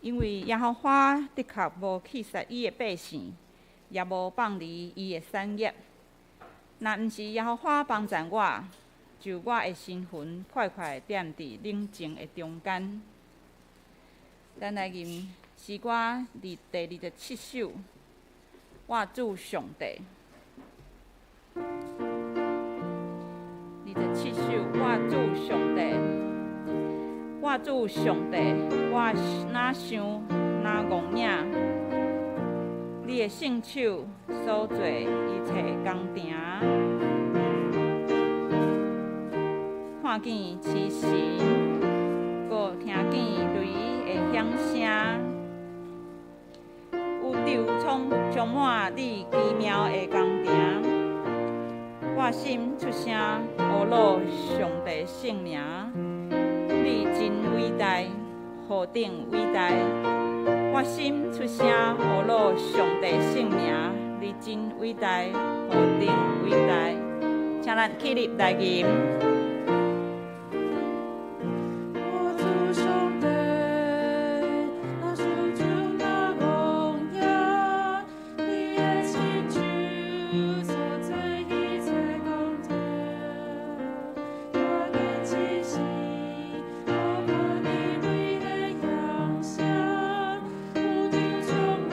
因為耶和華的確無棄殺伊的百姓，也無放離伊的產業。若毋是耶和華幫贊我，就我的身魂快快踮佇冷靜的中間。咱來吟詩歌第27首，我主上帝。27首，我主上帝，我主上帝，我若想若戇影，你的聖手所做一切工程，看見星辰，閣聽見雷的響聲，宇宙充滿你奇妙的工程。我心出聲呼嚕上帝聖名，你真偉大，何等偉大！我心出聲呼嚕上帝聖名，你真偉大，何等偉大！請咱起立來吟。我主上帝，若想就若戇影，你的親手所做一切工程，看見星辰，閣看見雷的響聲，宇宙充滿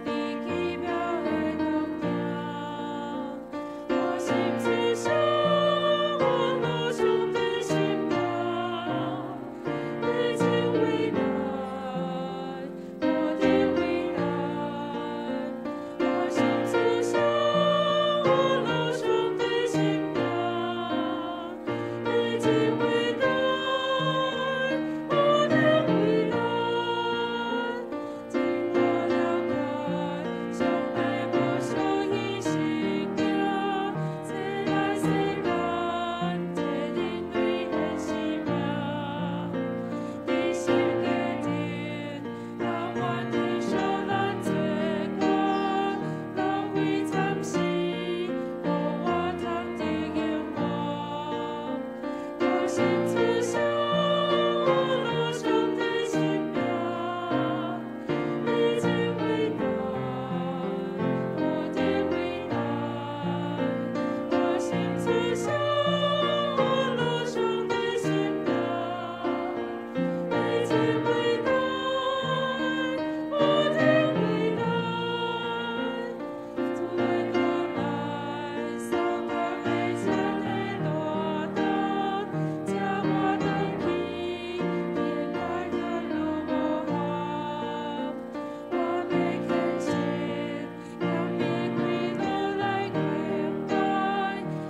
你奇妙的工程。我心出聲呼嚕上帝聖名，你真偉大，何等偉大！我心出聲呼嚕上帝聖名，你真偉大，何等偉大！經我了解，上帝無小伊生命，這來世間這人類的生命。佇十架頂，甘願承受咱罪過，浪費慘死，予我通得永活。我心出聲呼嚕上帝聖名，你真偉大，何等偉大！我心出聲呼嚕上帝聖名，你真偉大，何等偉大！主的過來，掃過悲傷的大擔，接我轉去，伊的快樂攏無限。我欲虔誠，謙卑跪落來敬拜，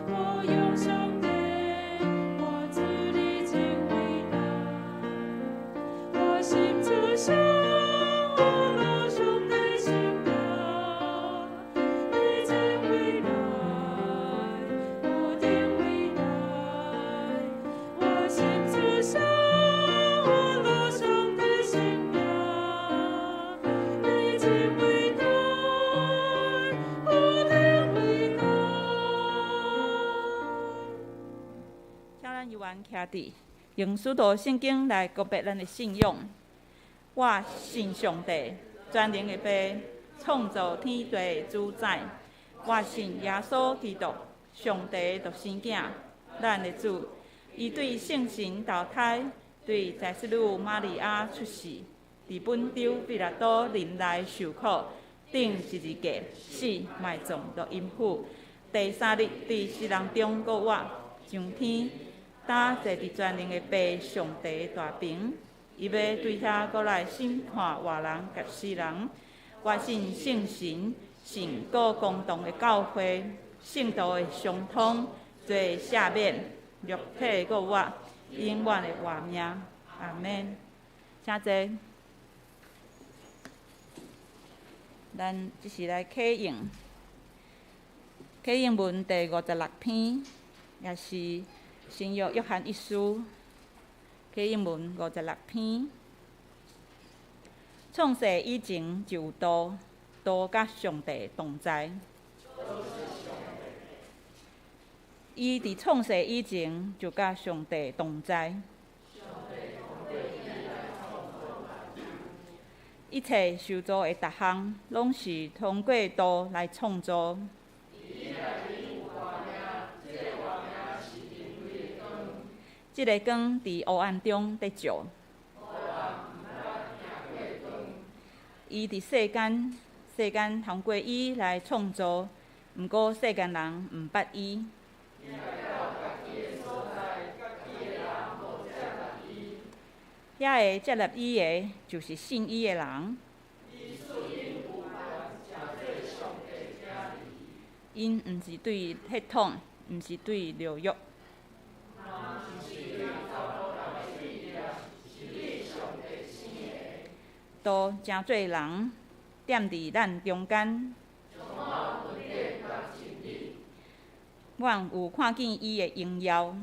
呼揚上帝，我主你真偉大。我心出聲呼嚕上帝聖名，你真偉大，何等偉大！我心出聲呼嚕上帝聖名，你真偉大，何等偉大！請咱猶原徛佇，用使徒信經來告白咱的信仰。我信上帝，全能的父，創造天地的主宰。我信耶穌基督，上帝的獨生囝，咱的主。伊對聖神投胎，對祭司女瑪利亞出世，佇本丟彼拉多忍耐受苦，釘十字架，死埋葬落陰府。第三日佇死人中復活，上天，搭坐佇全能的父上帝大爿。伊欲對遐閣來審判活人佮死人。我信聖神，聖各公同的教會，聖徒的相通，罪赦免，肉體復活，永遠的活命。阿們。請坐。咱這時來啟用啟應文第56篇，也是新約約翰一書啟應文五十六篇。創世以前就有道，道佮上帝同在。伊佇創世以前就佮上帝同在。一切受造的逐項，攏是通過道來創造。這个光佇黑暗中咧照。伊佇世間，世間通過伊來創造，毋過世間人毋捌伊。遐个接納伊的，就是信伊的人。𪜶毋是對血統，毋是對肉欲。道成做人，踮佇咱中間。阮有看見伊的榮耀。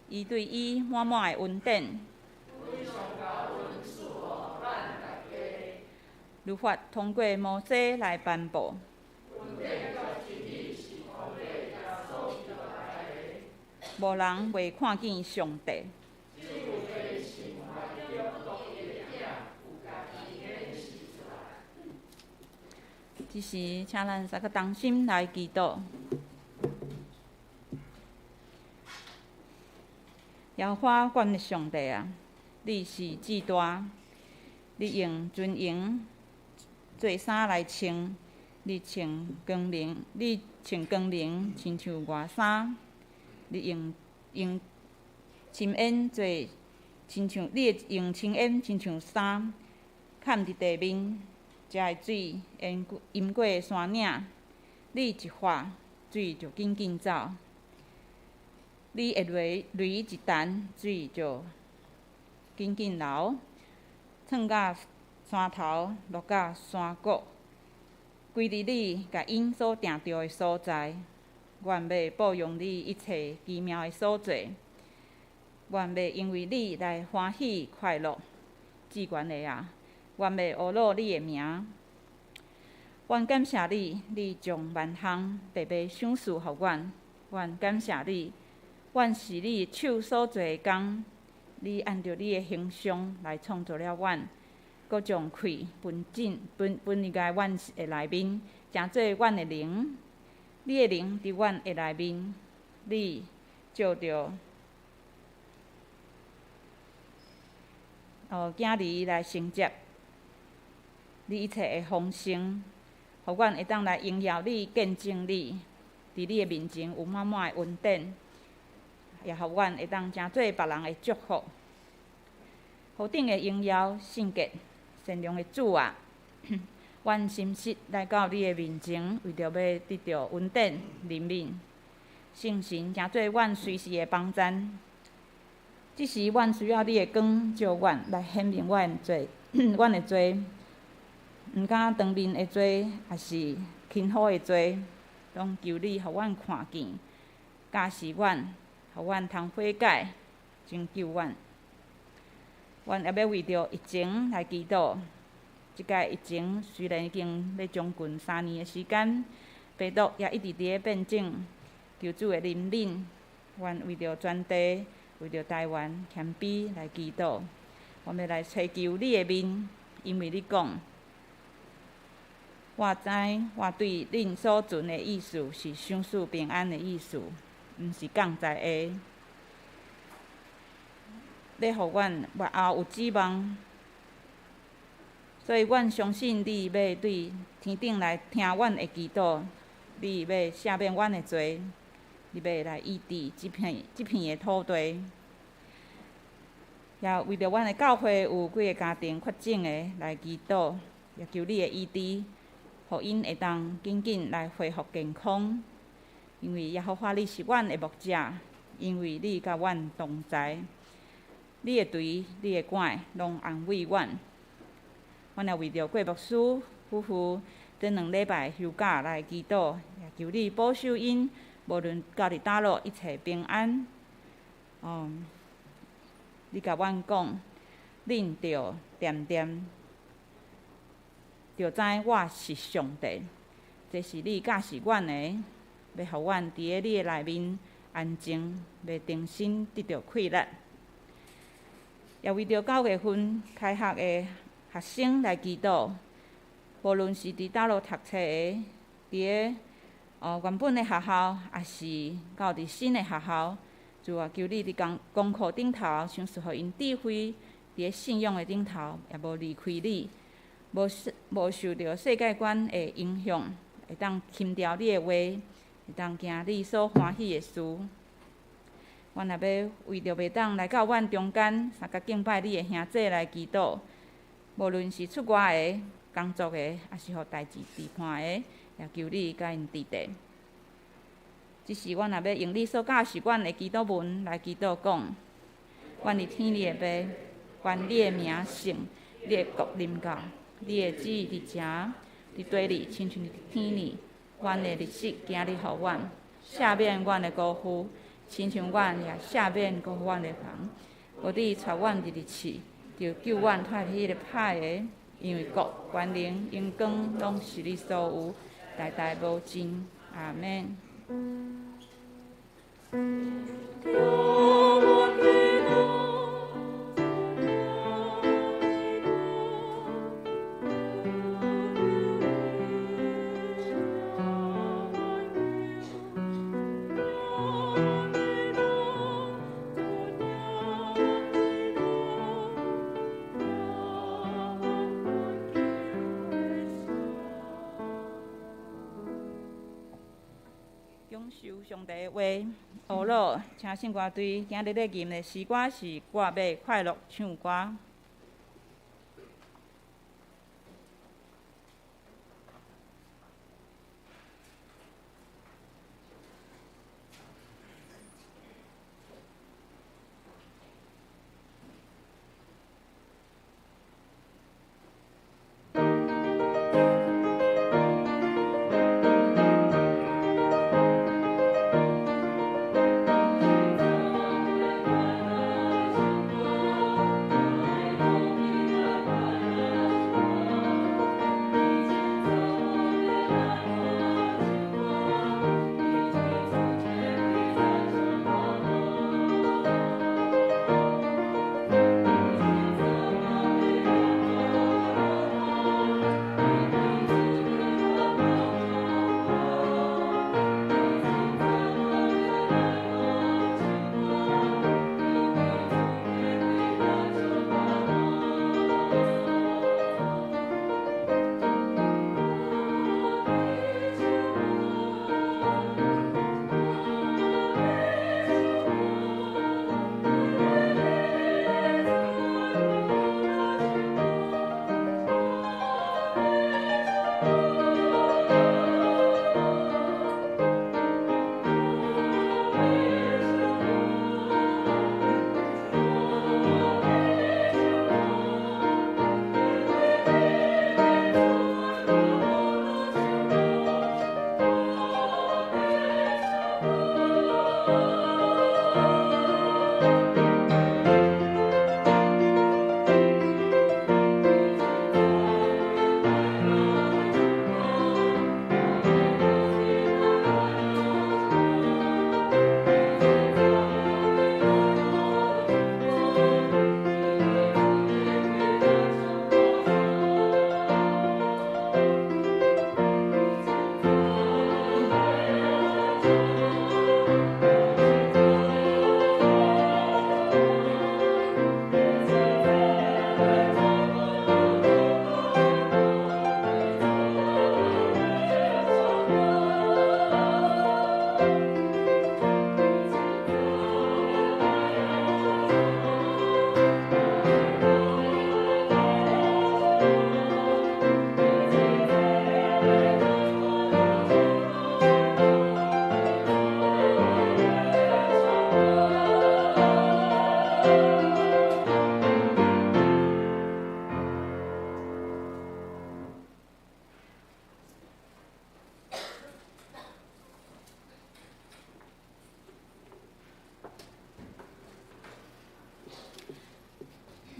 伊對伊滿滿的恩典。律法通過摩西來頒布。無人未看見上帝。這時，請咱三個同心來祈禱。耶和華，阮的上帝啊，你是至大，你用尊榮做衫來穿，你穿光榮，你穿光榮，親像外衫，你用用深煙做親像，你會用深煙親像衫，崁佇地面，遮的水淹過淹過山嶺，你一發，水就緊緊走。你的雷雷一彈，水就緊緊流，竄到山頭，落到山谷，歸佇你共𪜶所定著的所在。阮欲報揚你一切奇妙的所做，阮欲因為你來歡喜快樂。至懸的啊，阮欲阿魯你的名。阮感謝你，你將萬項白白賞賜予阮。阮感謝你，阮是你手所做的工，你按著你的形象來創造了阮，閣將氣分進分分入來阮的內面，成做阮的靈。你的靈佇阮的內面，你照著囝兒來承接你一切的豐盛，予阮會當來榮耀你、見證你，佇你的面前有滿滿的恩典，也予阮會當成做別人的祝福。何等的榮耀、聖潔、善良的主啊！阮心實來到你的面前，為著欲得著恩典、憐憫、聖神，成做阮隨時的幫贊。這時，阮需要你的光照阮，來顯明阮的罪，阮的罪，毋敢當面的罪，抑是輕忽的罪，攏求你予阮看見，教示阮，予阮通悔改，拯救阮。阮也欲為著疫情來祈禱。這擺疫情雖然已經欲將近3年的時間，病毒也一直佇咧變種，求主的憐憫，阮為著全地，為著台灣謙卑來祈禱。阮欲來揣求你的面，因為你講，我知我對恁所存的意思是賞賜平安的意思，毋是降災的。欲予阮末後有指望。所以，阮相信你欲對天頂來聽阮的祈禱，你欲赦免阮的罪，你欲來醫治這片的土地。也為著阮的教會有幾个家庭確診的來祈禱，也求你的醫治，予𪜶會當緊緊來恢復健康。因為耶和華你是阮的牧者，因為你佮阮同在，你的槌、你的拐攏安慰阮。阮也為著郭牧師夫婦這2禮拜休假來祈禱，也求你保守𪜶，無論到佇佗落一切平安。你共阮講，恁著恬恬，著知我是上帝，這是你教示阮的，欲予阮佇咧你的內面安靜，欲重新得著氣力。也為著9月份開學的學生來祈禱，無論是佇大陸讀冊的，佇个原本的學校，抑是到佇新的學校，主啊，求你佇功課頂頭，賞賜予𪜶智慧，佇个信仰的頂頭，也無離開你，無受著世界觀的影響，會當輕牢你的話，會當行你所歡喜的事。阮也欲為著袂當來到阮中間參加敬拜你的兄弟來祈禱，無論是出外的、工作的，抑是予代誌佇伴的，也求你共𪜶佇咧。這時，阮也欲用你所教示阮的祈禱文來祈禱講：阮佇天裡的父，願你的名聖，你的國臨到，你的旨意佇遮，佇地裡親像佇天裡。阮的日食今日予阮，赦免阮的辜負，親像阮也赦免辜負阮的人。無得帶阮入去試，著救阮脫離彼個歹的，因為國、權能、榮光，攏是你所有，代代無盡。阿們。享受上帝的話，呵咾，請聖歌隊今日咧吟的詩歌是《我欲快樂唱歌》。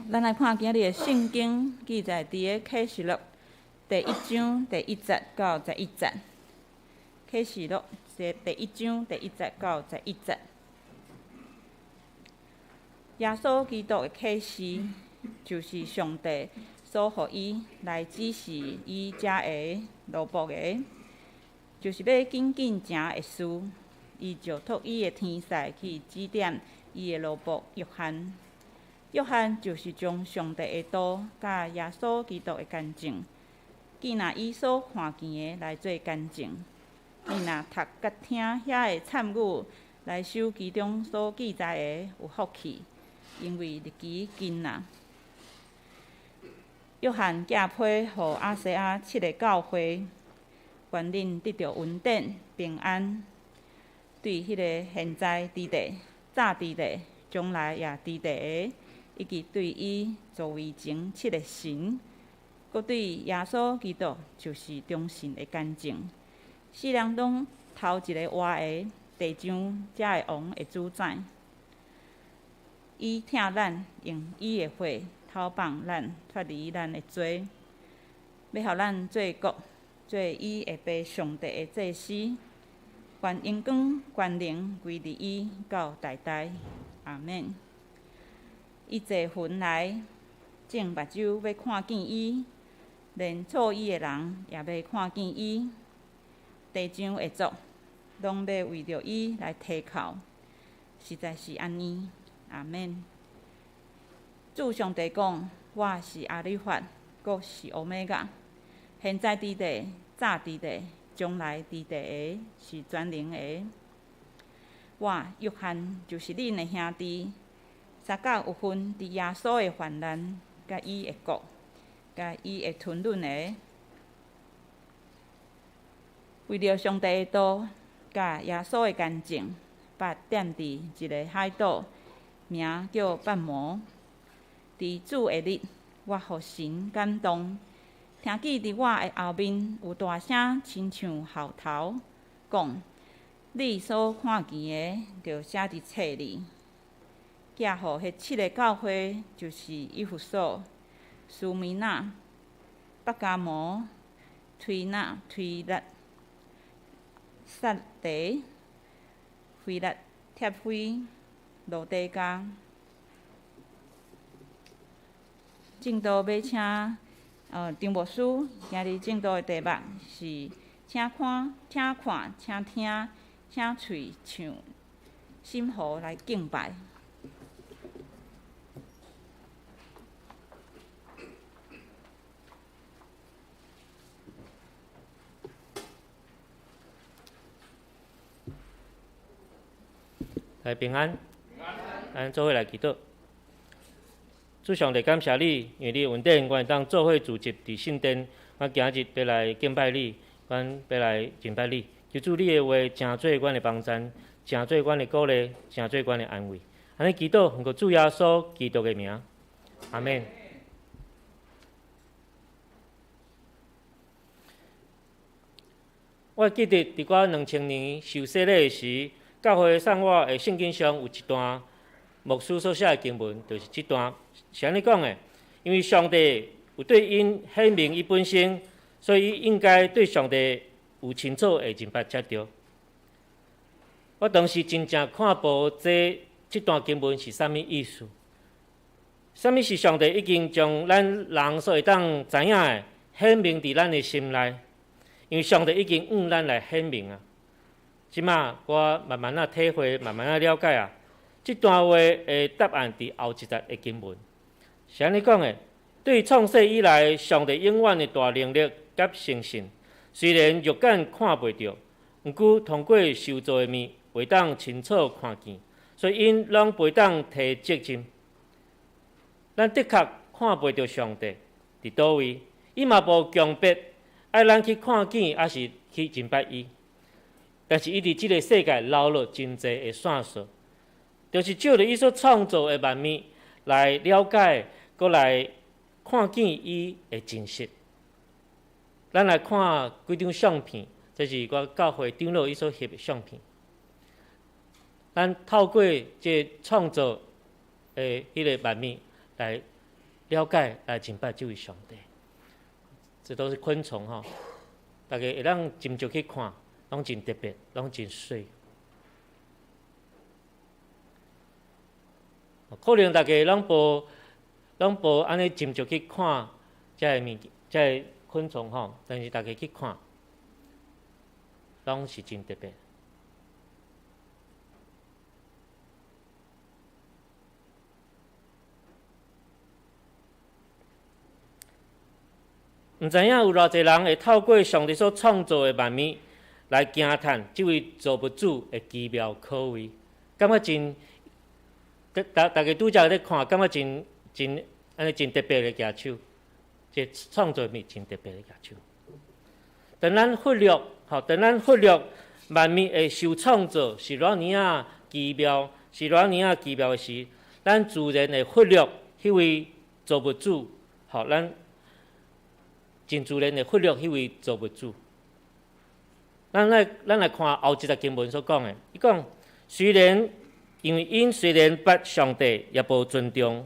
咱來看今日的聖經記載佇个啟示錄第一章第一節到十一節。啟示錄第一章第一節到十一節。耶穌基督的啟示，就是上帝所予伊來指示伊遮个奴僕的，就是欲緊緊成的事。伊就託伊的天使去指點伊的奴僕約翰。約翰就是將上帝的道佮耶穌基督的見證，見若伊所看見的來做見證。你若讀佮聽遐个讖語來守其中所記載的，有福氣，因為日期近啊。約翰寄批予亞細亞七个教會，願恁得著恩典平安。對彼个現在佇咧、早佇咧、將來也佇咧的，以及對伊座位前七个神，閣對耶穌基督就是忠信的見證。世人中頭一个活的，地上遮的王的主宰。伊疼咱，用伊的血偷放咱脫離咱的罪，欲予咱做國，做伊的父上帝的祭司。願榮光、權能歸佇伊到代代，阿們。伊坐雲來，眾目睭欲看見伊，連刺伊的人也欲看見伊。地上的族攏欲為著伊來啼哭，實在是按呢，阿們。主上帝講：我是阿里法，閣是歐米伽，現在佇咧，早佇咧，將來佇咧的，是全能的。我約翰就是恁的兄弟，相佮有份佇耶穌的患難，佮伊的國，佮伊的吞忍的。為著上帝的道，佮耶穌的見證，捌踮佇一个海島，名叫拔摩。佇主的日，我予神感動，聽見佇我的後面有大聲，親像號頭，講：你所看見的，著寫佇冊裡，寄予彼七个教會，就是以弗所、士每拿、伯加摩、推那、推辣、撒狄、非拉鐵非、羅底迦。證道欲請張牧師，今日證道的題目是：請看、請看、請聽、請喙唱心和來敬拜。來平安，咱做伙來祈禱。主上帝感謝你，因為你的恩典，阮會當做伙聚集佇聖殿。阮今日欲來敬拜你，阮欲來敬拜你。求主你的話，成做阮的幫贊，成做阮的鼓勵，成做阮的安慰。按呢祈禱，奉主耶穌基督的名，阿們。我記得佇我2000年受洗禮時，教會送我的聖經上有一段牧師所寫的經文，就是這段，是按呢講的。因為上帝有對𪜶顯明伊本身，所以伊應該對上帝有清楚的認捌才對。我當時真正看無這段經文是啥物意思？啥物是上帝已經將咱人所會當知影的顯明佇咱的心內？因為上帝已經向咱來顯明啊。這馬我慢慢仔體會，慢慢仔了解啊。這段話的答案佇後一節的經文，是按呢講的：對創世以來，上帝永遠的大能力佮誠信，雖然肉眼看袂著，毋過通過受造的物，會當清楚看見，所以𪜶攏袂當提責任。咱的確看袂著上帝佇佗位，伊嘛無強迫愛咱去看見，抑是去認捌伊。但是伊佇這个世界留落真濟的線索，就是藉著伊所創造的萬物來了解，閣來看見伊的真實。咱來看幾張相片，這是我教會長老伊所翕的相片。咱透過這創造的彼个萬物來了解、來認捌這位上帝。這都是昆蟲吼，大家會當斟酌去看，攏真特別，攏真媠。可能大家攏無按呢斟酌去看這个物，這个昆蟲吼，但是大家去看，攏是真特別。毋知影有偌濟人會透過上帝所創造的萬物來驚嘆這位造物主的奇妙可畏，感覺真，大家拄才咧看，感覺真真按呢真特別的舉手，這創造物真特別的舉手。當咱忽略，吼，當咱忽略萬物的受創造是偌爾仔奇妙，是偌爾仔奇妙的時，咱自然會忽略彼位造物主，吼，咱真自然會忽略彼位造物主。咱來看後一節經文所講的，伊講雖然因為𪜶雖然捌上帝，也無尊重，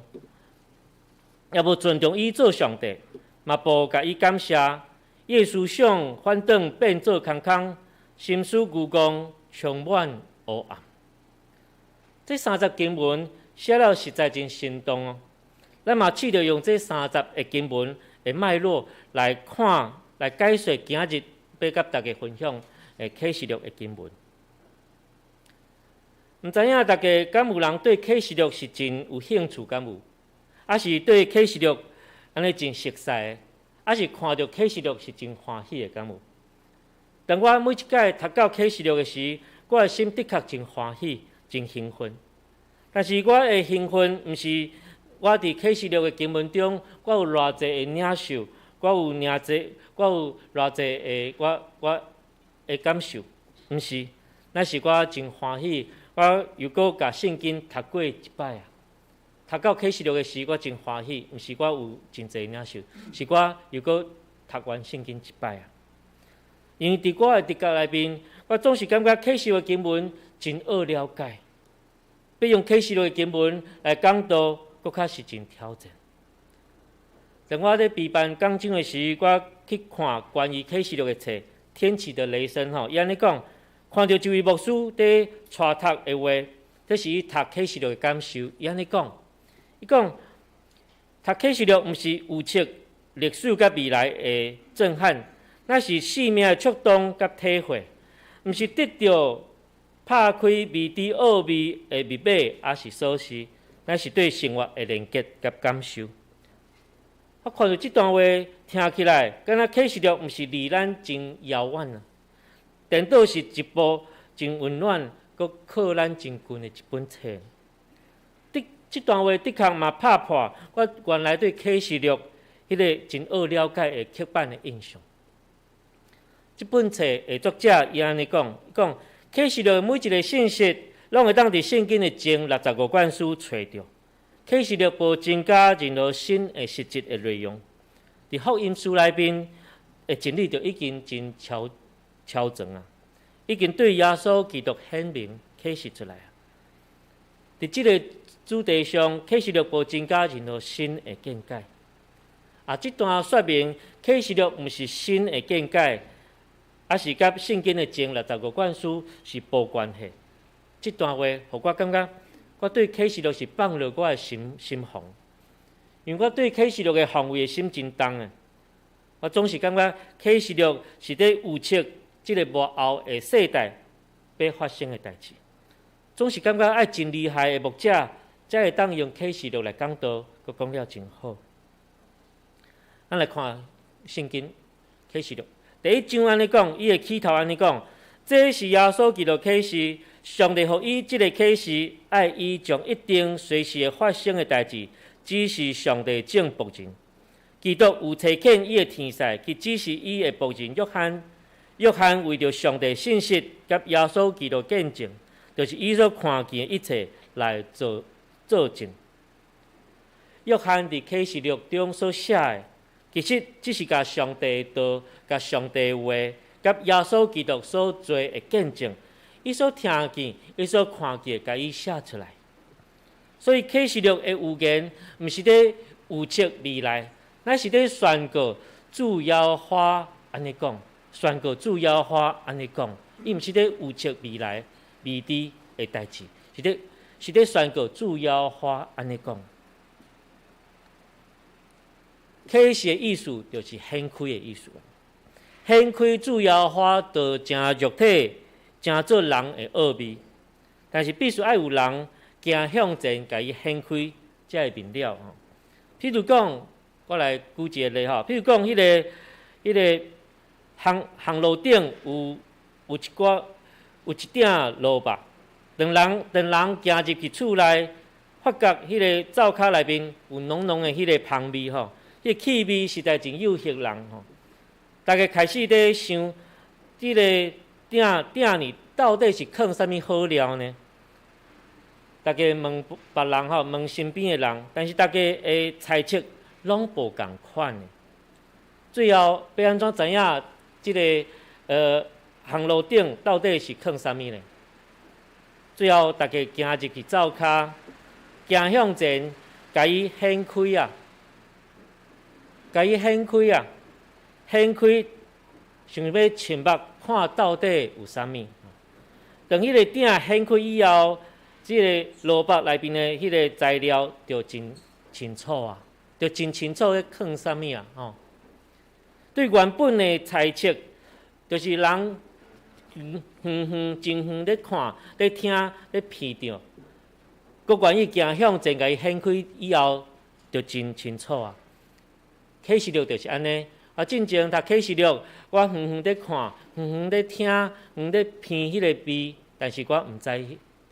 也無尊重伊做上帝，嘛無共伊感謝。伊的思想反轉變做空空，心思愚戇，充滿黑暗。這三節經文寫了實在真生動哦。咱嘛試著用這三節的經文的脈絡來看，來解說今日欲佮大家分享的啟示錄的經文。毋知影大家敢有人對啟示錄是真有興趣？敢有？抑是對啟示錄按呢真熟悉的？抑是看著啟示錄是真歡喜的？敢有？當我每一擺讀到啟示錄的時，我的心的確真歡喜、真興奮。但是我的興奮，毋是我佇啟示錄的經文中，我有偌濟的領受，我有誠濟，我有偌濟的我的感受，毋是，乃是我真歡喜，我又閣共聖經讀過一擺啊！讀到啟示錄的時，我真歡喜，毋是我有真濟領受，是我又閣讀完聖經一擺啊！因為佇我的直覺內面，我總是感覺啟示錄的經文真惡了解，欲用啟示錄的經文來講道，閣較是真挑戰。當我咧備辦講章的時，我去看關於啟示錄的冊《天啟的雷聲》吼，伊按呢講，看著一位牧師佇帶讀的話，這是伊讀啟示錄的感受。伊按呢講，伊講讀啟示錄毋是預測歷史佮未來的震撼，乃是生命的觸動佮體會，毋是得著拍開未知奧秘的密碼，抑是鎖匙，乃是對生活的連結佮感受。我看著這段話，聽起來敢若啟示錄毋是離咱真遙遠啊，顛倒是一部真溫暖、閣靠咱真近的一本冊。這段話的確嘛拍破我原來對啟示錄彼个真惡了解的刻板的印象。這本冊的作者伊按呢講，伊講啟示錄的每一个信息，攏會當佇聖經的前65卷書揣著。啟示錄無增加任何新的實質的內容，佇福音書內面的真理就已經真超超全啊，已經對耶穌基督顯明啟示出來啊。佇這个主題上，啟示錄無增加任何新的見解。啊，這段說明啟示錄毋是新的見解，抑是佮聖經的前65卷書是無關係。這段話，予我感覺，我對啟示錄是放落我的心心防，因為我對啟示錄的防衛的心真重啊！我總是感覺啟示錄是佇預測這个末後的世代欲發生的代誌，總是感覺愛真厲害的牧者，才會當用啟示錄來講道，閣講了真好。咱來看聖經啟示錄第一章按呢講，伊的起頭按呢講，這是耶穌基督啟示，上帝予伊這个啟示，愛伊將一定隨時會發生的代誌指示上帝眾僕人。基督有差遣伊的天使去指示伊的僕人約翰，約翰為著上帝信實佮耶穌基督見證，就是伊所看見的一切來做做證。約翰佇啟示錄中所寫的，其實只是共上帝的道、共上帝的話、佮耶穌基督所做的見證，伊所聽見、伊所看見的，共伊寫出來。所以啟示錄的預言，毋是佇預測未來，乃是佇宣告主耶和華按呢講，宣告主耶和華按呢講，伊毋是佇預測未來未知的代誌，是佇是咧宣告主耶和華按呢講。啟示的意思就是顯開的意思。顯開主耶和華道成肉體，成做人的奧秘。但是必須愛有人行向前，共伊顯開，才會明了吼。譬如講，我來舉一個例吼，譬如講，彼個烘爐頂有一寡有一鼎蘿蔔，當人行入去厝內，發覺彼个灶跤內面有濃濃的彼个芳味吼，彼个氣味實在真誘惑人吼。大家開始咧想，這个鼎鼎裡到底是囥啥物好料呢？大家問別人吼，問身邊的人，但是大家的猜測攏無仝款的。最後欲按怎知影這个烘爐頂到底是囥啥物呢？最後大家行入去灶跤，行向前，共伊掀開啊，共伊掀開啊，掀開，想欲深目看到底有啥物。當彼个鼎掀開以後，這个蘿蔔內面的彼个材料就真清楚啊，就真清楚咧囥啥物啊！吼，對原本的猜測，就是人遠遠真遠咧看、咧聽、咧聞著，閣願意行向前，共伊掀開以後，就真清楚啊。啟示錄就是按呢。啊，進前讀啟示錄，我遠遠咧看，遠遠咧聽，遠遠咧聞彼个味，但是我毋知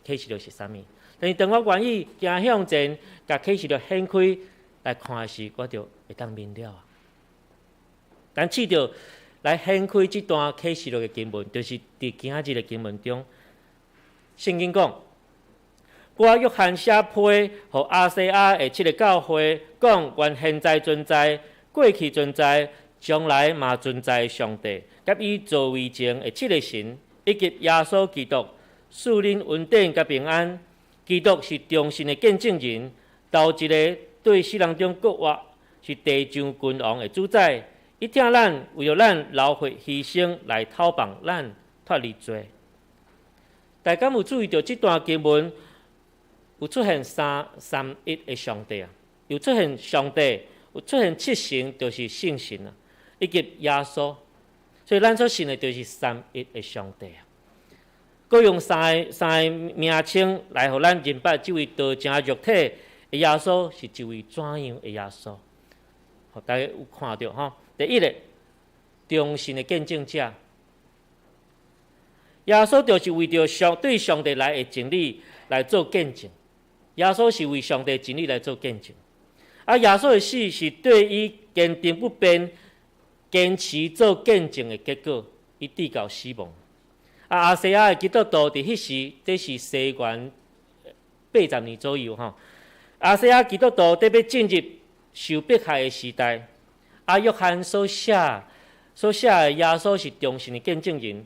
啟示錄是啥物。但是當我願意行向前，共啟示錄掀開來看時，我就會當明了啊。咱試著來掀開這段啟示錄的經文，就是佇今仔日的經文中，聖經講：我約翰寫批，予亞細亞的七个教會講，願現在存在、過去存在、將來嘛存在的上帝，佮伊座位前的七个神，以及耶穌基督，賜恁恩典佮平安。基督是忠信的見證人，頭一个對死人中復活，是地上君王的主宰。伊疼咱，為著咱流血犧牲來討放咱脫離罪。大家有注意著這段經文有出現三三一的上帝啊？有出現上帝，有出現七神，就是聖神啊，以及耶穌。所以咱所信的就是三一的上帝啊。閣用三个名稱來予咱認捌這位道成肉體的耶穌是一位怎樣的耶穌？予大家有看著吼？第一个，忠信的見證者，耶穌就是為著對上帝來的真理來做見證。耶穌是為上帝真理來做見證。啊，耶穌的死是對伊堅定不變、堅持做見證的結果，伊直到死亡。啊，亞細亞的基督徒佇彼時，這是西元80年左右吼。亞細亞基督徒得欲進入受迫害的時代。啊，約翰所寫的耶穌是忠信的見證人，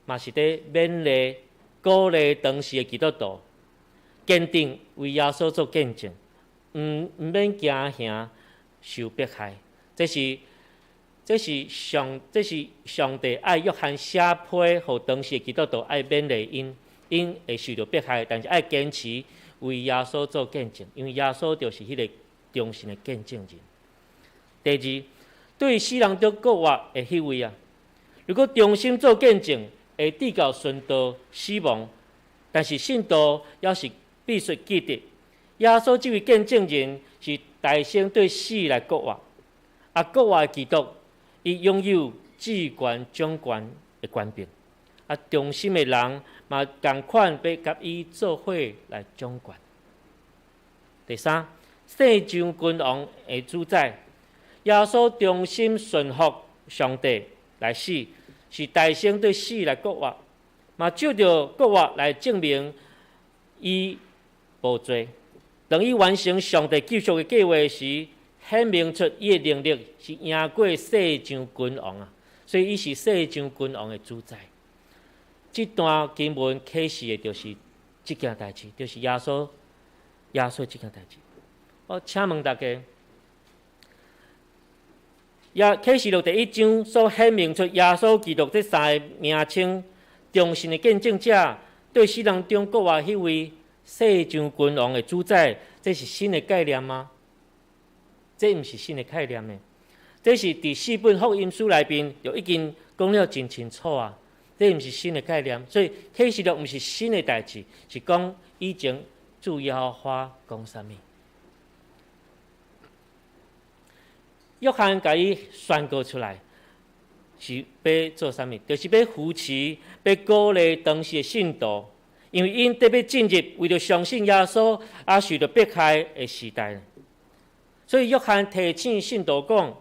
嘛是佇勉勵、鼓勵當時的基督徒，堅定為耶穌做見證，毋免驚嚇受迫害。這是上帝愛約翰寫批，予當時的基督徒愛勉勵𪜶，𪜶會受著迫害，但是愛堅持為耶穌做見證，因為耶穌就是彼个忠信的見證人。第二，對死人中復活的彼位啊，如果忠心做見證，會直到殉道死亡，但是信徒猶是必須記得，耶穌這位見證人是大先對死來復活，啊，復活的基督，伊擁有至懸掌權的權柄，啊，忠心的人嘛仝款欲佮伊做伙來掌權。第三，世上君王的主宰，耶穌忠心順服上帝來死，是大先對死來復活，嘛藉著復活來證明伊無罪。當伊完成上帝救贖的計劃時，顯明出伊的能力是贏過世上君王啊！所以伊是世上君王的主宰。這段經文啟示的就是這件代誌，就是耶穌這件代誌。我請問大家，啟示錄第一章所顯明出耶穌基督這三个名稱，忠信的見證者，對死人中復活彼位，世上君王的主宰，這是新的概念嗎？這毋是新的概念的，這是佇四本福音書內面就已經講了真清楚啊！這毋是新的概念，所以啟示錄毋是新的代誌，是講以前主耶和華講啥物。約翰共伊宣告出來，是欲做啥物？就是欲扶持、欲鼓勵當時的信徒，因為𪜶得欲進入為著相信耶穌而受著迫害的時代。所以約翰提醒信徒講：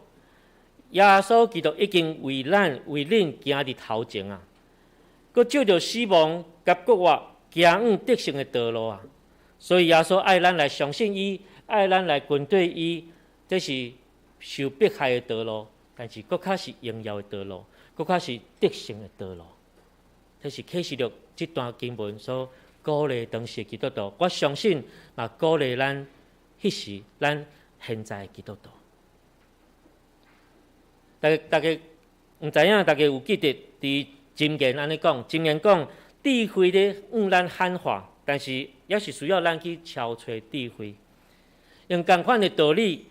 耶穌基督已經為咱、為恁行佇頭前啊，閣照著死亡佮復活行往得勝的道路啊。所以耶穌愛咱來相信伊，愛咱來跟隨伊，這是受迫害的道路，但是閣較是榮耀的道路，閣較是得勝的道路。這是啟示錄這段經文所鼓勵當時的基督徒。我相信嘛，鼓勵咱彼時咱現在的基督徒。大家毋知影，大家有記得佇箴言按呢講？箴言講智慧咧向咱喊話，但是也是需要咱去敲揣智慧。用仝款的道理，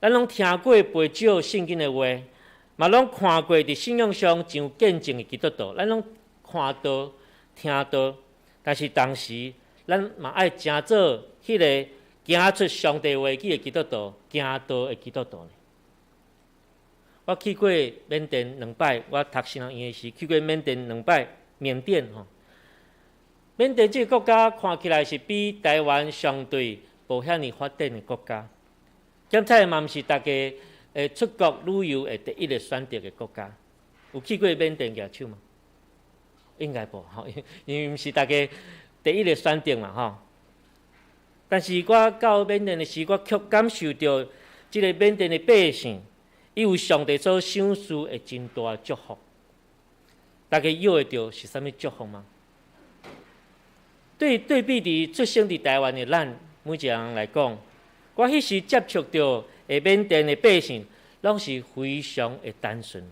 咱攏聽過袂少聖經的話，嘛攏看過佇信仰上真有見證的基督徒，咱攏看到、聽到，但是同時，咱嘛愛成做彼个行出上帝話語的基督徒，行道的基督徒。我去過緬甸兩擺，我讀神學院時去過緬甸兩擺，緬甸吼。緬甸這個國家看起來是比台灣相對無遐爾發展的國家，兼且嘛毋是大家會出國旅遊的第一个選擇的國家。有去過緬甸舉手嗎？應該無吼，因為毋是大家第一个選擇嘛吼。但是我到緬甸的時，我卻感受著這个緬甸的百姓，伊有上帝所賞賜的真大祝福。大家要會著是啥物祝福嗎？對比佇出生佇台灣的咱每一个人來講，我彼時接觸著的緬甸的百姓，攏是非常的單純，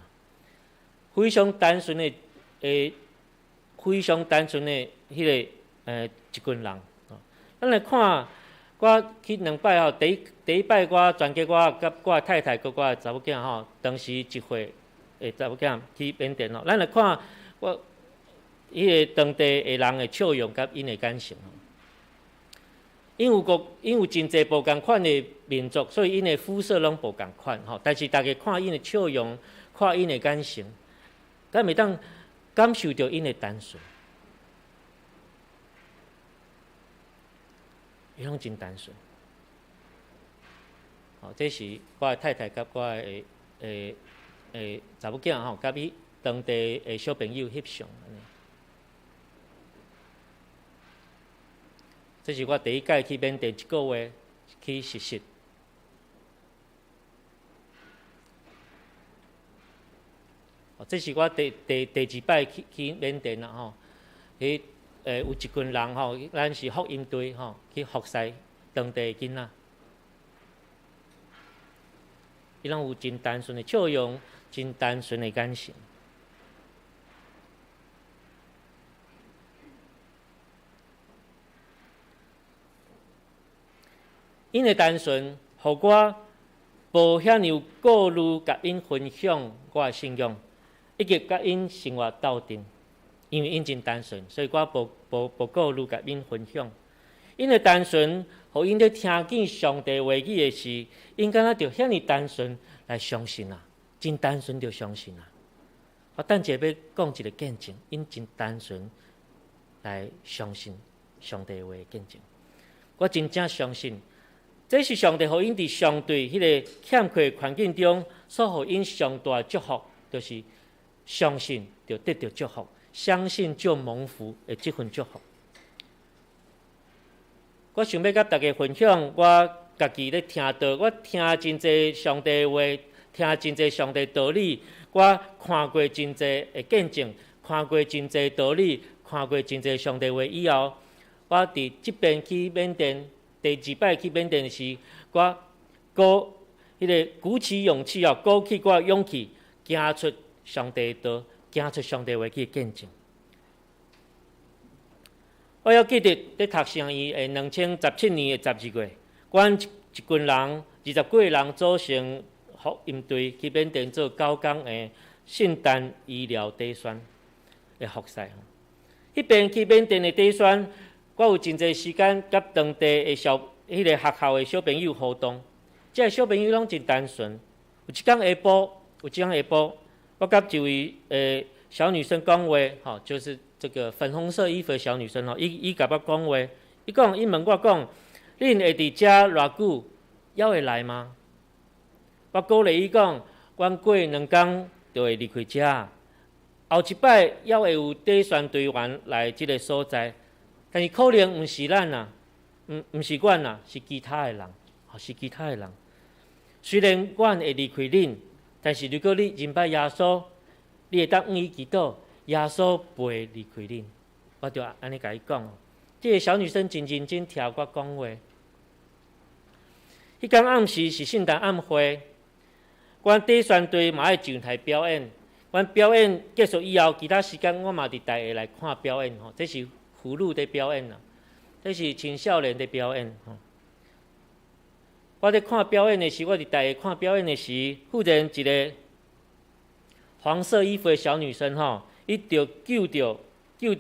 非常單純的，非常單純的彼个一群人。咱來看，我去兩擺吼，第一擺我全家我佮我太太佮我的查某囝吼，當時一歲的查某囝去緬甸吼，咱來看我彼个當地的人的笑容佮𪜶的眼神。𪜶有真濟無仝款的民族，所以𪜶的膚色攏無仝款吼。但是大家看𪜶的笑容，看𪜶的眼神，敢會當感受著𪜶的單純。伊攏真單純。吼，這是我的太太佮我的查某囝吼，佮伊當地的小朋友翕相。這是我第一擺去緬甸一个月去實習。哦，這是我第二擺去緬甸啦吼，彼有一群人吼，咱是福音隊吼，去服侍當地的囡仔。伊攏有真單純的笑容，真單純的眼神。𪜶的單純，予我無遐爾有顧慮，共𪜶分享我的信仰，以及佮𪜶生活鬥陣。因為𪜶真單純，所以我無顧慮共𪜶分享。𪜶的單純，予𪜶咧聽見上帝話語的時，𪜶敢若就遐爾單純來相信啊，真單純就相信啊。我等下欲講一个見證，𪜶真單純來相信上帝話的見證。我真正相信，這是上帝予𪜶佇相對彼个欠缺環境中，所予𪜶上大的祝福，就是相信就得著祝福，相信就蒙福的這份祝福。我想欲佮大家分享，我家己咧聽道，我聽真濟上帝話，聽真濟上帝道理，我看過真濟的見證，看過真濟道理，看過真濟上帝話以後，我佇這邊去緬甸，第二擺去緬甸時，我鼓彼个鼓起勇氣哦，鼓起我的勇氣，行出上帝的道，行出上帝話去見證。我猶記得佇讀聖醫的2017年的12月，阮一群人20幾個人組成福音隊去緬甸做9工的聖誕醫療短宣的服事。彼邊去緬甸的短宣，我有真濟時間佮當地的小彼個學校的小朋友互動。這个小朋友攏真單純。有一工下晡，有一工下晡，我佮一位小女生講話，吼，就是這個粉紅色衣服的小女生吼，伊伊共我講話，伊講伊問我講，恁會佇遮偌久，猶會來嗎？我鼓勵伊講，阮過2工就會離開遮，後一擺猶會有短宣隊員來這个所在，但是可能毋是咱啊，毋是阮啊，是其他的人，吼，是其他的人。雖然阮會離開恁，但是如果你認捌耶穌，你會當向伊祈禱，耶穌袂離開恁。我就按呢共伊講。這个小女生真認真聽我講話。彼工暗時是聖誕暗會，阮短宣隊嘛愛上台表演。阮表演結束以後，其他時間我嘛佇台下來看表演吼。這是婦女佇表演啊，這是青少年佇表演吼。我佇看表演的時，我佇台下看表演的時，忽然一个黃色衣服的小女生吼，伊就救著彼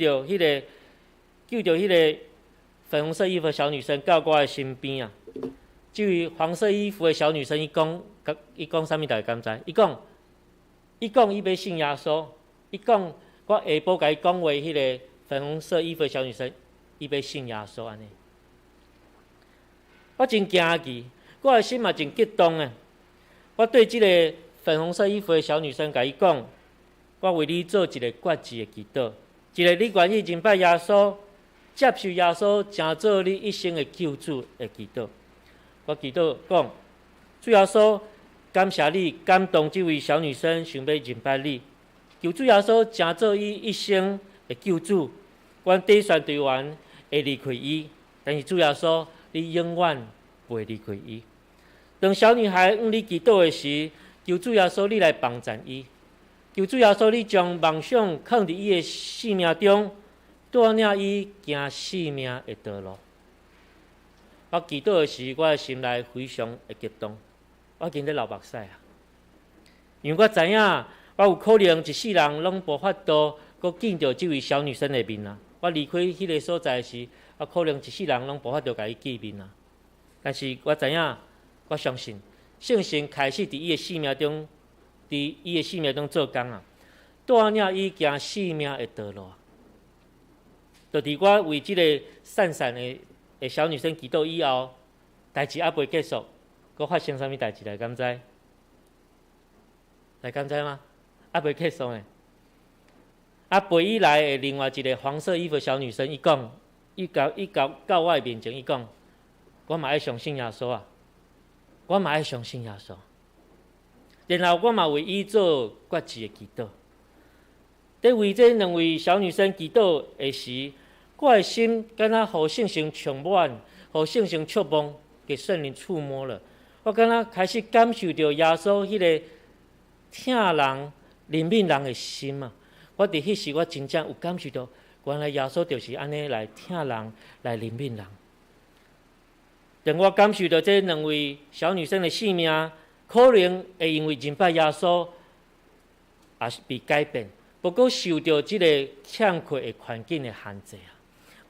个粉紅色衣服的小女生到我的身邊啊。這位黃色衣服的小女生，伊講，伊講啥物大家敢知？伊講，伊講伊欲信耶穌。伊講我下晡共伊講話，彼个粉紅色衣服的小女生，伊欲信耶穌按呢。我真驚奇，我的心嘛真激動的。我對這个粉紅色衣服的小女生，共伊講，我為你做一个決志的祈禱，一个你願意認捌耶穌、接受耶穌，成做你一生的救主的祈禱。我祈禱講，主耶穌，感謝你感動這位小女生，想欲認捌你，求主耶穌成做伊一生的救主。阮短宣隊員會離開伊，但是主耶穌，你永遠袂離開伊。當小女孩向你祈禱的時，求主耶穌你來幫贊伊，求主耶穌你將夢想囥佇伊的生命中，帶領伊行生命的道路。我祈禱的時，我的心內非常的激動，我緊咧流目屎啊！因為我知影，我有可能一世人攏無法度閣見著這位小女生的面啊！我離開彼个所在時，我可能一世人攏無法度共伊見面啊！但是我知影，我相信聖神開始佇伊的生命中，佇伊的生命中做工啊，帶領伊行生命的道路。就佇我為這个散散的小女生祈禱以後，代誌猶未結束，閣發生啥物代誌來敢知？來敢知嗎？猶未結束呢。啊，陪伊來的另外一个黃色衣服小女生，伊講，伊到伊到到我的面前，伊講，我嘛愛相信耶穌啊，我嘛愛相信耶穌。然後我嘛為伊做決志的祈禱。佇為這兩位小女生祈禱的時，我的心敢若予聖神充滿，予聖神觸摸，給聖靈觸摸了。我敢若開始感受著耶穌彼个疼人、憐憫人的心啊！我佇彼時，我真正有感受著，原來耶穌就是按呢來疼人、來憐憫人。當我感受著這兩位小女生的生命，可能會因為認捌耶穌，也是被改變，不過受著這个欠缺的環境的限制啊！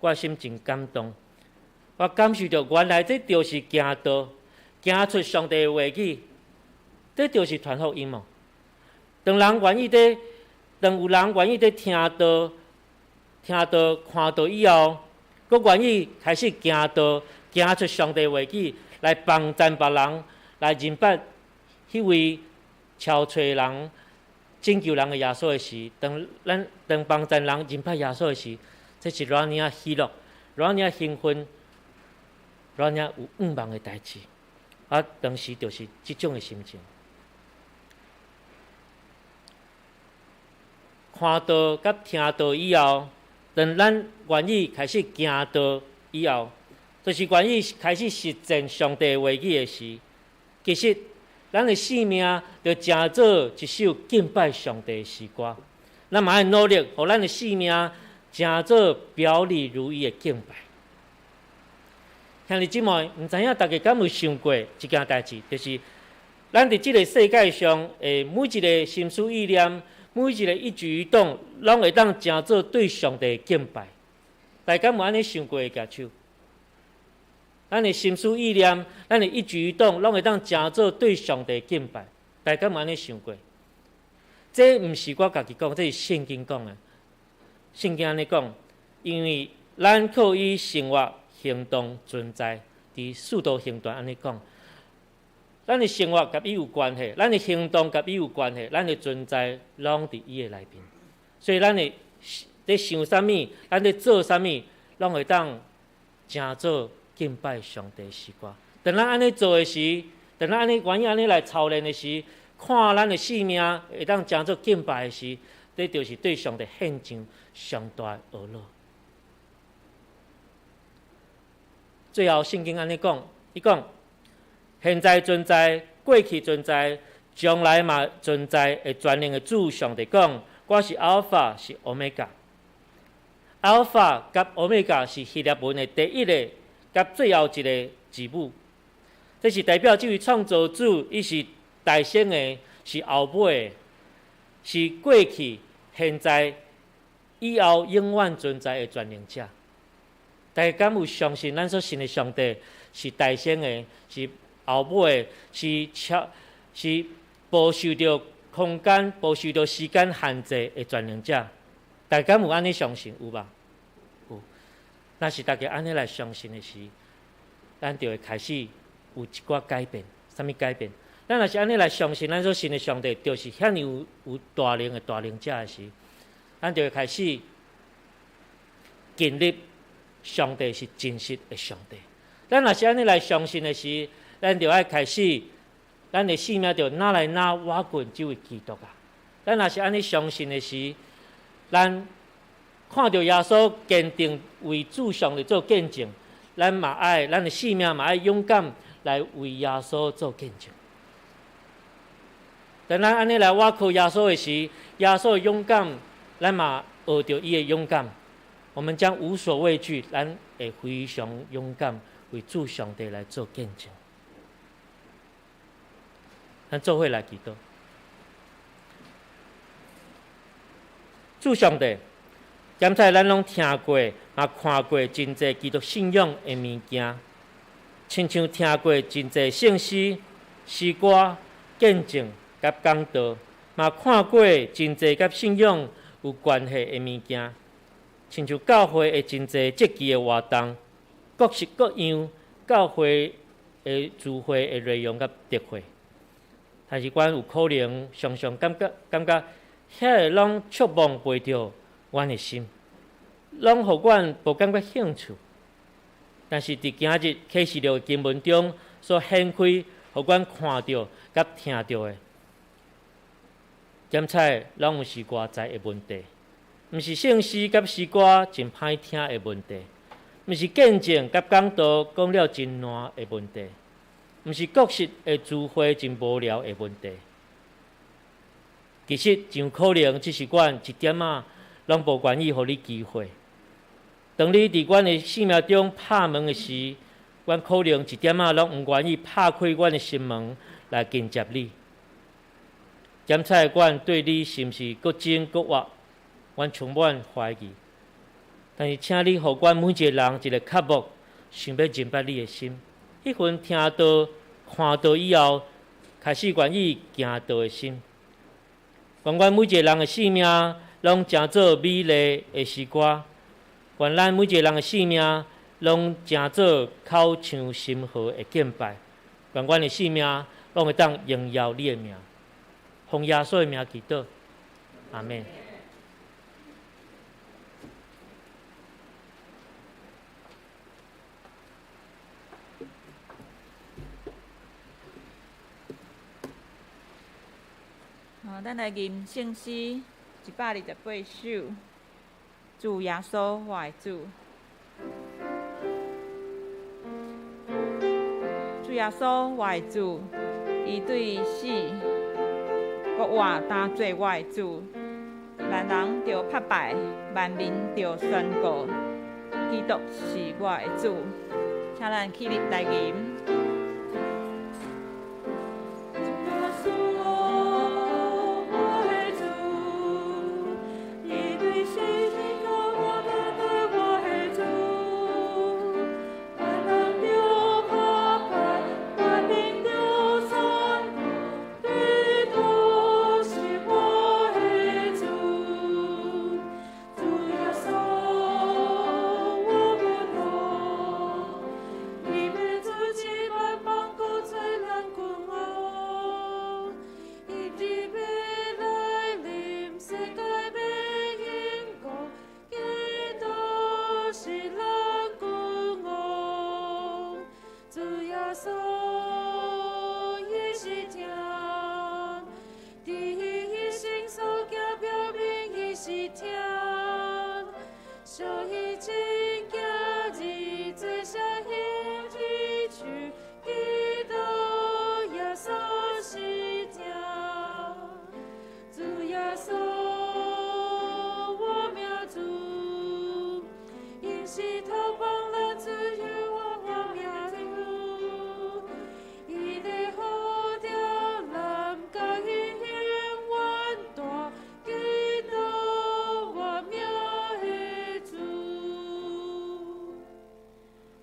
我心真感動，我感受著原來這就是行道，行出上帝的話語，這就是傳福音哦。當有人願意佇聽道、聽道、看道以後，閣願意開始行道，行出上帝話語來幫贊別人，來認捌彼位超揣人、拯救人的耶穌的時，當咱當幫贊人認捌耶穌的時，這是偌爾仔喜樂，偌爾仔興奮，偌爾有向望的代誌。啊，當時就是這種的心情。看道佮聽道以後，當咱願意開始行道以後，就是願意開始實踐上帝話語的時，其實咱的生命就成做一首敬拜上帝的詩歌。咱嘛愛努力，予咱的生命成做表裡如一的敬拜。兄弟姊妹，毋知影大家敢有想過一件代誌，就是咱佇這个世界上的每一个心思意念，每一个一舉一動，攏會當成做對上帝的敬拜。大家敢有按呢想過的舉手？咱的心思意念，咱的一舉一動，攏會當成做對上帝的敬拜。大家敢有按呢想過？這毋是我家己講，這是聖經講的。聖經按呢講，因為咱靠伊生活、行動、存在，佇使徒行傳按呢講，咱的生活佮伊有關係，咱的行動佮伊有關係，咱的存在攏佇伊的內面。所以咱的咧想啥物，咱咧做啥物，攏會當成做敬拜上帝的詩歌。當咱按呢做的時，當咱按呢願意按呢來操練的時，看咱的生命會當成做敬拜的時，這就是對上帝獻上上大的呵咾。最後，聖經按呢講，伊講現在存在、過去存在、將來嘛存在的全能的主上帝講：我是阿爾法，是歐米伽。阿爾法佮歐米伽是希臘文的第一个佮最後一个字母，這是代表這位創造主，伊是大先的，是後尾的，是過去、現在、以後永遠存在的全能者。大家敢有相信咱所信的上帝是大先的，是後尾的，是超，是無受著空間、無受著時間限制的全能者？大家敢有按呢相信？有無？有。若是大家按呢來相信的時，咱就會開始有一寡改變。啥物改變？咱若是按呢來相信，咱所信的上帝就是遐爾有大能的大能者的時，咱就會開始建立上帝是真實的上帝。咱若是按呢來相信的時，咱就愛開始，咱的生命就愈來愈倚近這位基督啊。咱若是按呢相信的時，咱看著耶穌堅定為主上帝做見證，咱嘛愛，咱的生命嘛愛勇敢來為耶穌做見證。當咱按呢來倚靠耶穌的時，耶穌的勇敢，咱嘛學著伊的勇敢。我們將無所畏懼，咱會非常勇敢為主上帝來做見證。咱做伙來祈禱，主上帝，剛才咱攏聽過，嘛看過真濟基督信仰的物件，親像聽過真濟聖詩、詩歌、見證佮講道，嘛看過真濟佮信仰有關係的物件，親像教會的真濟節期的活動，各式各樣教會的聚會的內容佮特會。但是，阮有可能常常感覺，遐个攏觸摸袂著阮的心，攏予阮無感覺興趣。但是，佇今日啟示錄的經文中所顯開，予阮看著佮聽著的，檢採攏毋是外在的問題，毋是聖詩佮詩歌真歹聽的問題，毋是見證佮講道講了真爛的問題。毋是各式的聚會真無聊的問題，其實真有可能只是阮一點仔攏無願意予你機會。當你佇阮的生命中拍門的時，阮可能一點仔攏毋願意拍開阮的心門來迎接你。檢採阮對你是毋是閣真閣活，阮充滿懷疑。但是，請你予阮每一個人一个渴慕，想欲認捌你的心。彼份聽道、看道以後，開始願意行道的心。願阮每一個人的生命，攏成做美麗的詩歌；願咱每一個人的生命，攏成做口唱心和的敬拜。願阮的生命，攏會當榮耀你的名。奉耶穌的名祈禱，阿們。好，咱來吟聖詩128首，主耶穌，我的主。主耶穌，我的主，伊對死，閣活當做我的主，萬人著拍敗，萬民著宣告，基督是我的主。請咱起立來吟。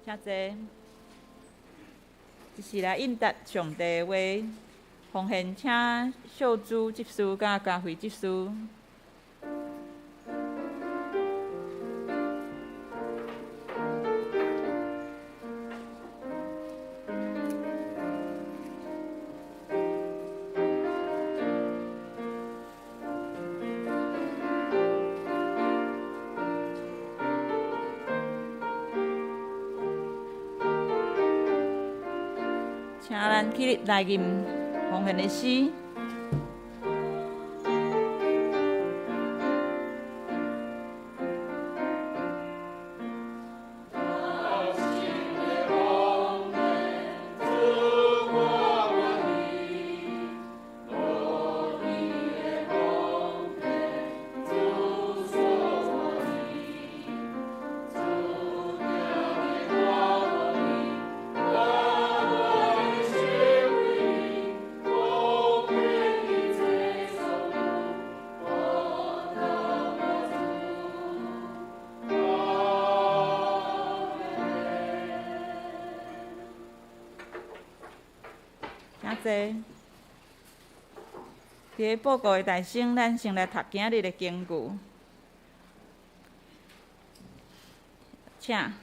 請坐。這是來應答上帝話，奉獻請秀珠執事佮嘉惠執事。請咱起立來吟奉獻的詩。請坐。佇報告的大聲，咱先來讀今日的經句。請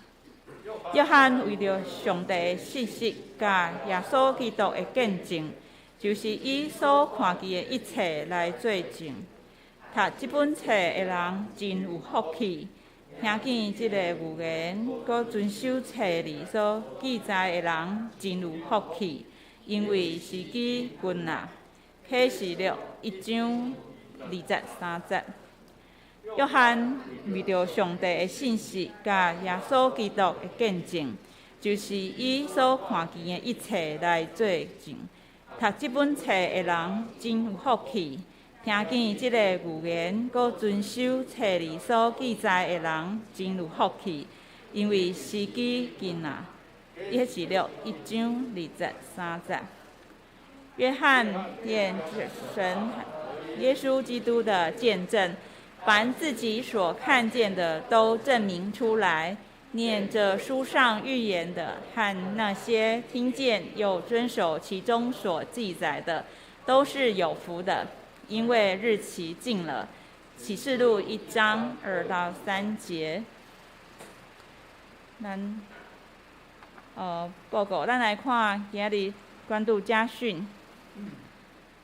約翰為著上帝的信息佮耶穌基督的見證，就是以所看見的一切來做證。讀這本冊的人真有福氣，聽見這個預言，閣遵守冊裡所記載的人真有福氣，因為時機近啊。啟示錄一章二節三節。約翰為著上帝的信息佮耶穌基督的見證，就是以所看見的一切來做證。讀這本冊的人真有福氣，聽見這個預言，閣遵守冊裡所記載的人真有福氣，因為時機近啊。啟示錄一章二節三節。約翰念神耶穌基督的見證，凡自己所看見的都證明出來。念這書上預言的和那些聽見又遵守其中所記載的，都是有福的，因為日期近了。啟示錄一章二到三節。咱報告，咱來看今日關注家訓。